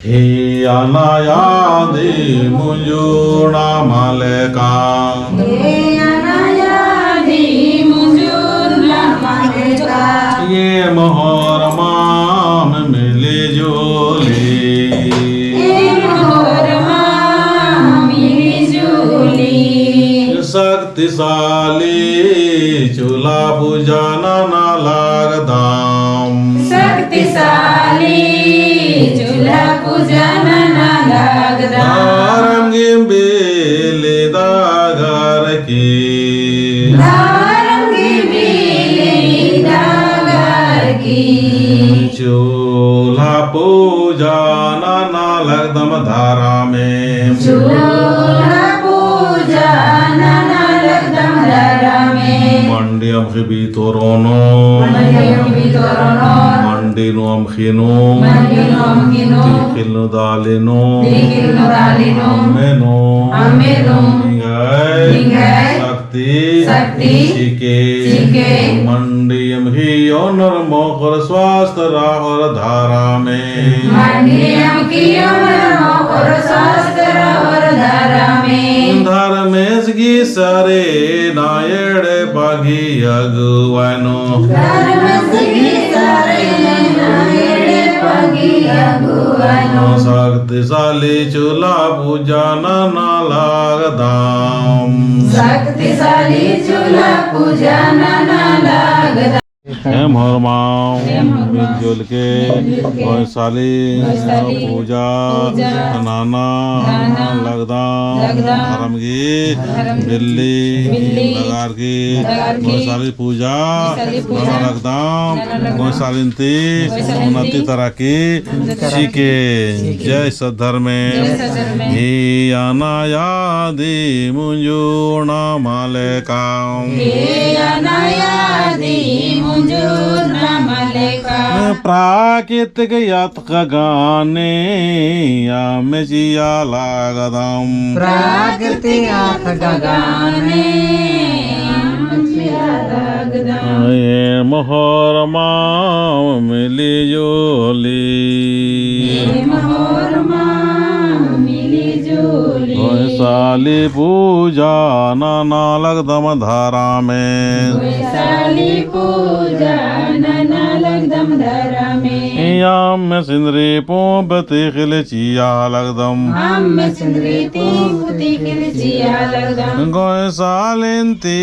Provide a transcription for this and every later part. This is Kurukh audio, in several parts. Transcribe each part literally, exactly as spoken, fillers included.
हे अनायादी मुंजुर नमा लेका। हे अनायादी मुंजुर नमा लेका। एम होरमाम मिली जुली। एम होरमाम मिली जुली। शक्तिशाली चूल्हा पूजा नना लगदम। शक्तिशाली चूल्हा पूजा नना लगदम। धरम गे बिल्ली डगर की। धरम गे बिल्ली डगर की। चूल्हा पूजा नना लगदम धरमे। चूल्हा पूजा नना लगदम धरमे। मंडी अमख़ी बितोरोनो। मंडी अमख़ी बितोरोनो। मंडी नू अमख़ी नू। मंडी नू अमख़ी नू। तीखिल नू दाली नू। तीखिल नू दाली नू। अम्मे नू। अम्मे नू। निंग्है। निंग्है। शक्ति। शक्ति। चिके। चिके। मंडी अमख़ी ओनर मोख़र स्वस्थ रओर धरमे। मंडी अमख़ी ओनर मोख़र स्वस्थ रओर धरमे। धर्मेस गही सरे ना एड़पा गही अगुवाई नू। धर्मेस गही सरे ना एड़पा गही अगुवाई नू। शक्तिशाली चूल्हा पूजा नना लगदम। शक्तिशाली चूल्हा पूजा नना लगदम। एम होरमाम एम होरमाम मिलजुल के मिलजुल के गोसाली गोसाली पूजा पूजा नना नना लगदम। लगदम। धरम गही धरम गही बिल्ली बिल्ली डगर की डगर की गोसाली पूजा गोसाली पूजा नना लगदम। नना लगदम। गोसालिन ती गोसालिन ती उन्नति तरक्की चिके। जय सत धर्मे। जय सत धर्मे। हे अनायादी मुंजुर नमा लेका। हे अनायादी मुंजुर नमा लेका। प्राकृतिक अतख़ा गने अम्म चिआ लगदम। प्राकृतिक अतख़ा गने अम्म चिआ लगदम। एम होरमाम मिली जुली। एम होरमाम मिली जुली। गोसाली पूजा नना लगदम धरमे। गोसाली पूजा नना लगदम धरमे। अम्म सिंदरी पूंप तीखिल चिआ लगदम। अम्म सिंदरी पूंप तीखिल चिआ लगदम। गोसालिन ती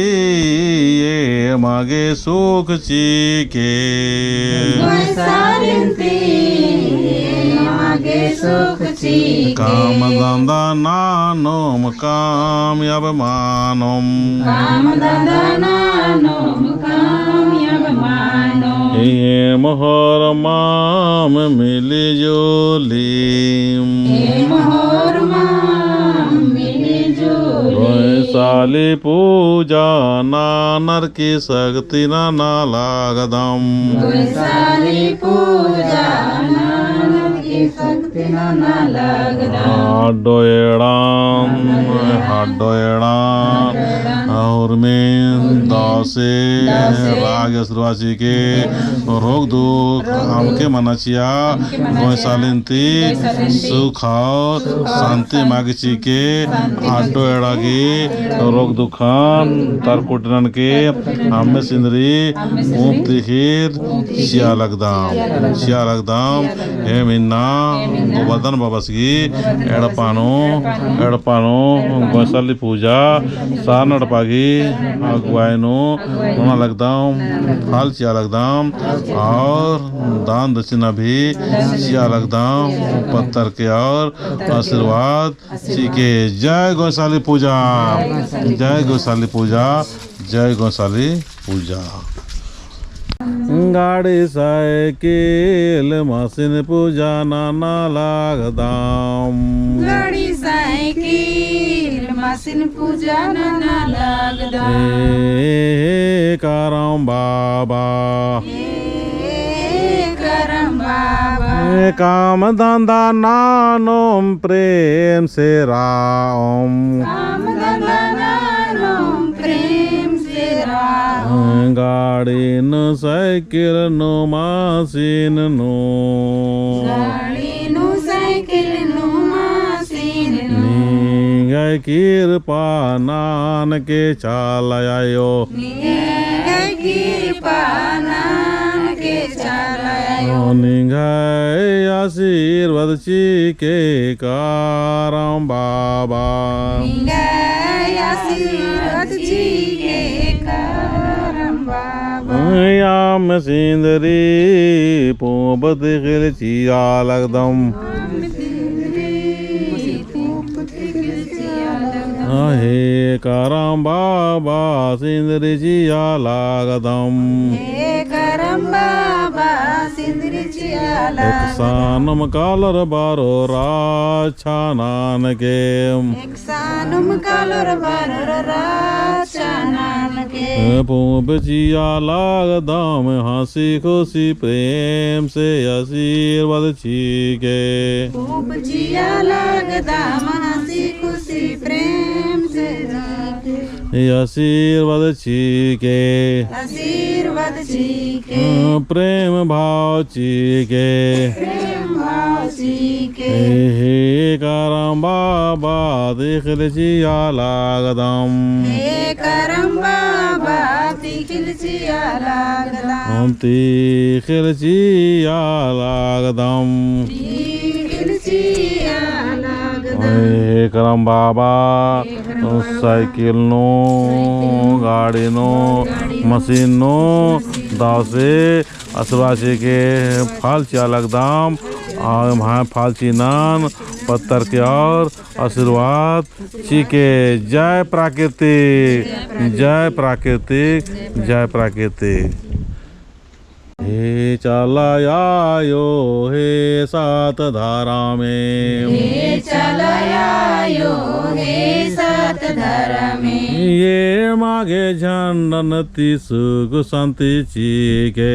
एमा गे सुख चिके। गोसालिन ती एमा गे सुख चिके। काम धंधा ननोम कामयाब मनोम। काम धंधा ननोम कामयाब मनोम। एम होरमाम मिली जुली। एम होरमाम मिली जुली। गोसाली पूजा ननर की शक्ति नना लगदम। गोसाली पूजा ननर की शक्ति नना लगदम। हड्डो एड़ान, हड्डो एड़ान, हड्डो एड़ान। और में दव से, दव से। राग आशीर्वाद चिके, रोग दुख, रोग दुख, अमके मना चिआ, अमके मना चिआ। गोसालिन ती, गोसालिन ती। सुख और सुख और शांति शांति मागे चिके, शांति मागे चिके। हड्डो एड़ा गे, रोग दुखन, तरकुटनन के, अम्म सिंदरी, पूंप तीखिल, चिआ लगदम, चिआ लगदम, एम इन्ना, गोवर्धन बाबस गही, एड़पा नू, एड़पा नू, गोसाली पूजा, सरना एड़पा गही, अगुवाई नू, नना लगदम, फल चिआ लगदम, और दान दक्षिणा भी, चिआ लगदम, पत्तर के और आशीर्वाद, चिके। जय गोसाली पूजा, जय गोसाली पूजा, जय गोसाली पूजा। गाड़ी साइकिल मशीन पूजा नना लगदम। गाड़ी साइकिल मशीन पूजा नना लगदम। ए करम बाबा। ए करम बाबा। ए काम धंधा ननोम प्रेम से रओम। काम धंधा ननोम प्रेम से रओम। गाड़ी नू साइकिल नू मशीन नू। गाड़ी नू साइकिल नू मशीन नू। निंग्है किरपा ननके चाला आयो। निंग्है किरपा ननके चाला आयो। निंग्है आशीर्वाद चिके करम बाबा। निंग्है आशीर्वाद चिके करम बाबा। अम्म सिंदरी पूंप तिख़िल चिआ लगदम। अम्म सिंदरी पूंप तिख़िल चिआ लगदम। हे करम बाबा सिंदरी चिआ लगदम। हे करम बाबा सिंदरी चिआ लगदम। एकसानुम कालोर बरओर रच्छा ननके। एकसानुम कालोर बरओर रच्छा ननके। पूंप चिआ लगदम हँसी खुशी प्रेम से आशीर्वाद चिके। पूंप चिआ लगदम हँसी खुशी प्रेम से चिके। आशीर्वाद चिके। आशीर्वाद चिके। प्रेम भाव चिके। प्रेम भाव चिके। हे करम बाबा तिख़िल चिआ लगदम। हे करम बाबा तिख़िल चिआ लगदम। तिख़िल चिआ लगदम। तिख़िल चिआ लगदम। हे करम बाबा, हे करम बाबा, साइकिल नू, साइकिल नू, गाड़ी नू, गाड़ी नू, मशीन नू, मशीन नू, दव से आशीर्वाद चिके फल चिआ लगदम, और वहाँ फल चिअनन पत्तर के और आशीर्वाद चिके। जय प्राकृतिक, जय प्राकृतिक, जय प्राकृतिक। हे चाला आयो, हे सात धरमे। हे चाला आयो, हे सात धरमे। एमा गे झंडन ती सुख शांति चिके।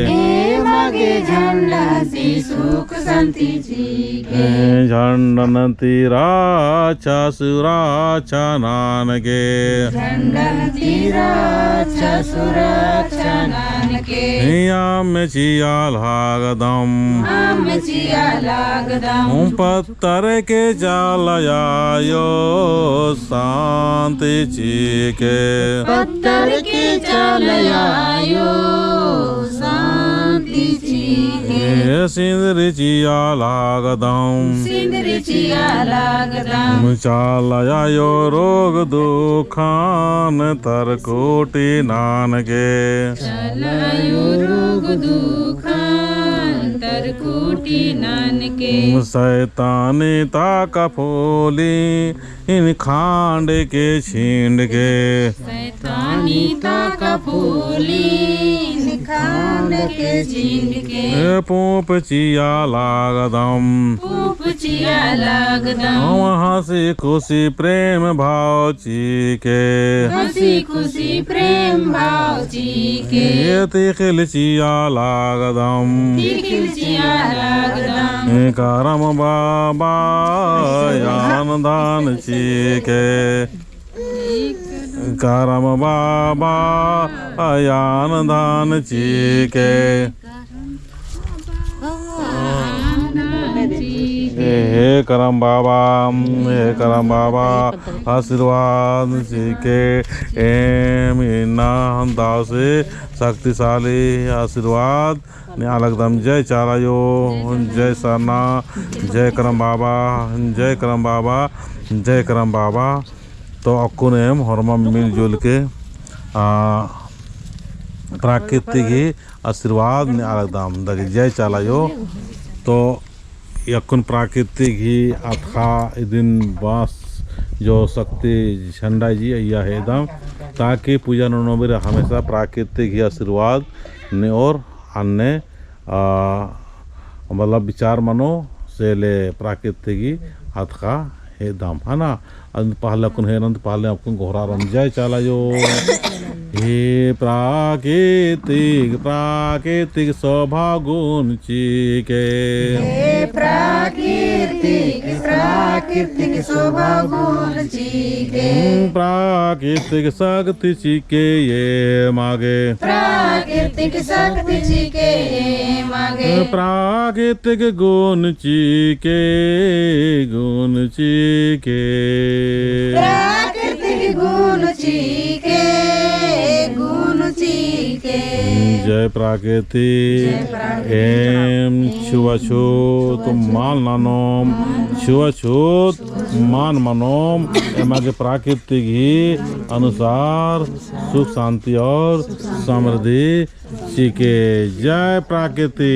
एमा गे झंडन ती सुख शांति चिके। झंडन ती रक्षा सुरक्षा ननके। झंडन ती रक्षा सुरक्षा ननके। अम्म चिआ लगदम। अम्म चिआ लगदम। पत्तर के चाला आयो शांति चिके। पत्तर के चाला आयो शांति चिके। हे सिंदरी चिआ लगदम। सिंदरी चिआ लगदम। चाला आयो रोग दुखन तरकुटी ननके। चाला आयो रोग दुखन तरकुटी ननके। शैतानी ताका फूली इन खांड के छिंड के। शैतानी ताका फूली इन खांड के छिंड के। ए पूंप चिआ लगदम। पूंप चिआ लगदम। हम हँसी खुशी प्रेम भाव चिके। हँसी खुशी प्रेम भाव चिके। ए तिख़िल चिआ लगदम। तिख़िल चिआ लगदम। ए करम बाबा ज्ञान दान चिके। करम बाबा ज्ञान दान चिके। हे, हे करम बाबा, हे करम बाबा, आशीर्वाद चिके। एम इन्ना दव से शक्तिशाली आशीर्वाद नेआ लगदम। जय चाला आयो, जय सरना, जय करम बाबा, जय करम बाबा, जय करम बाबा। तो अक्कुन एम होरमा मिलजुल के, आ, प्राकृतिक ही आशीर्वाद नेआ लगदम। दगे जय चाला आयो। तो अक्कुन प्राकृतिक ही अतख़ा इदिन बाँस जो शक्ति झंडा जी अइय्या हेद्दम, ताकि पूजा नू नू बेरा हमेशा प्राकृतिक ही आशीर्वाद नेओर अन्ने, आ, मतलब विचार मनो से ले प्राकृतिक ही अतख़ा हेद्दम, है ना? अद पहले अक्कुन हेरन, पहले अक्कुन गोहरारम। जय चाला आयो। हे प्राकृतिक, प्राकृतिक शोभा गुण चिके। हे प्राकृतिक, प्राकृतिक प्राकृतिक शोभा गुण चिके। प्राकृतिक शक्ति चिके एमा गे। प्राकृतिक शक्ति चिके एमा गे। प्राकृतिक गुण चिके, गुण चिके। प्राकृतिक गुण चिके, गुण चिके। जय प्राकृति। जय प्राकृति। एम छुआछूत मल ननोम, छुआछूत मल मनोम, एमा गे प्राकृतिक ही अनुसार सुख शांति और समृद्धि चिके। जय प्राकृति।